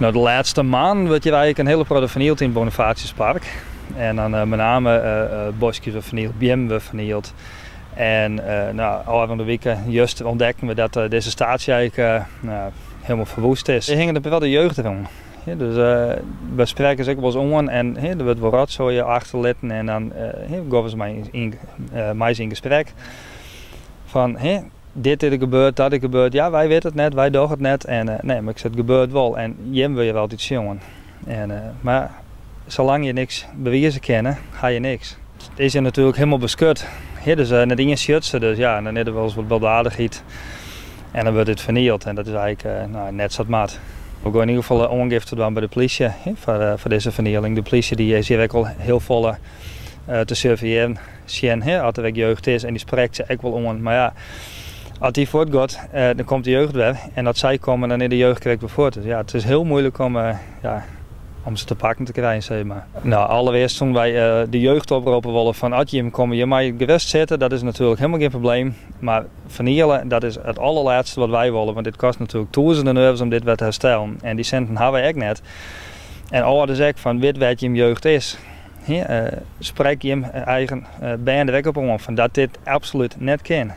No, de lêste maanden wurdt hjir eigentlik in hiele protte fernield yn it Bonifatiuspark. En dan met name boskjes wurde fernield, beammen wurde fernield. En no, ôfrûne wike just ûntdekken we dat dizze staasje eigentlik no, hielendal ferwoest is. Der hinget in protte jeugd rûn. Dus we sprekke se ek wolris oan en der wurdt wol rotsoai achterlitten en dan gean we mei se yn gesprek. Fan dit is der gebeurd, dat is gebeurd. Ja, wy witte it net, wy dogge it net. En nee, mar ik sei, it gebeurt wol en jim wurde hjir altyd sjoen. En, mar salang je niks bewize kinne, ha je niks. It is hjir natuerlik hielendal beskut. Dus net ien sjocht se, dus ja, dan is der wolris wat baldadigheid. En dan wurdt it fernield en dat is eigentlik no, net sa't moat. We gean yn ieder gefal oangifte dwaan by de polysje foar dizze fernieling. De polysje dy is hjir ek al hiel folle te surveillearen, sjen oft der ek jeugd is en dy sprekt se ek wol oan. Mar ja, as dy fuortgiet, dan komt de jeugd wer en as sy komme, dan is de jeugd krekt wer fuort. Dus ja, it is hiel muoilik om, ja, om se te pakken te krijen, sis mar. No, allerearst soene wy de jeugd oproppe wolle fan as jim komme, jim meie gerêst sitte, dat is natuerlik hielendal gjin probleem. Mar ferniele, dat is it allerlêste wat wy wolle, want dit kostet natuerlik tûzenen euro's om dit wer te herstellen. En dy sinten ha wy ek net. En âlders ek, fan wit wêr't jim jeugd is. Sprek jim eigen bern der ek op oan, fan dat dit absolút net kin.